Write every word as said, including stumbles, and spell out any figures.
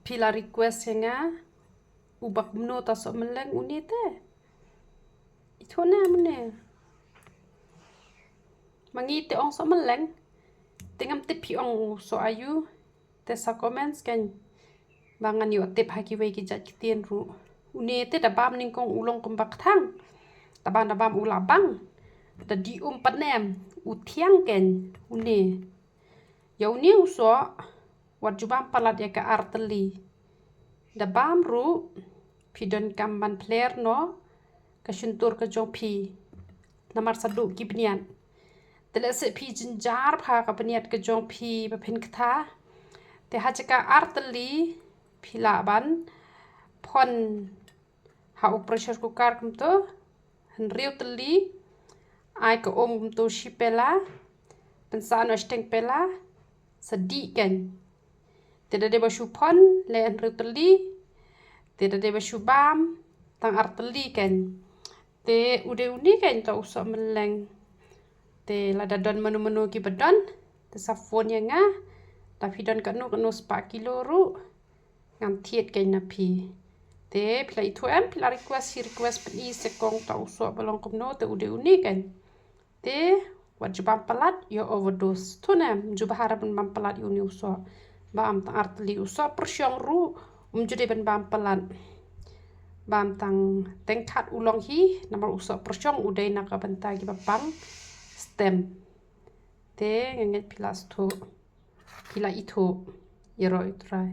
Phi la request ïa nga, u ba kumno ta soh mylleng une te. Ithuh ne mynne. Ma ngi te ong soh mylleng. Te ngam tip phi ong u soh aïu. Te sa comments kan. Ba ngan ïoh tip ha kiwei ki jait ktien ruh. Une te da bam nyngkong u long kumba kthang. Da bam da bam u la bang. Da dih um pat ne em. U thiang kan. Une. Ïa une u soh. Wat ju bam palat ïa ka ar tylli. Da bam ruh, phi donkam ban pler noh ka shyntur ka jong phi. Namar sa duh ki bniat. Te lehse phi jynjar bha ka bniat ka jong phi ba phin ktha. Te ha jaka ar tylli, phi lah ban phon ha u pressure cooker kumto. Hynriew tylli, ai ka um kumto shi pela. Pynsah noh shiteng pela. Sa dih kan. Te da dei ba shu phon, leh hynriew tylli. Te da dei ba shu bam, tang ar tylli kan. Te u dei une kan ta u soh mylleng. Te lada don mano mano kiba don. Te sa phone ïa nga. Da phi don kano kano spah kilo ruh. Ngan thied kan na phi. Te phi la ithuh em, phi la request, shi request pyni se kong ta u soh ba long kumno, te u dei une kan. Te, wat ju bam palat, ïoh overdose. Thu ne em, ju bha ruh ban bam palat ïa une u soh. Bam tang ar tylli u soh pyrshong ruh, um ju dei ban bam palat. Bam tang teng khat u long hi, namar u soh pyrshong u dei na ka bynta kiba pang stem. Te, nga ngeit phi la sngewthuh. Phi la ithuh. Ïaroh ïa u Trai.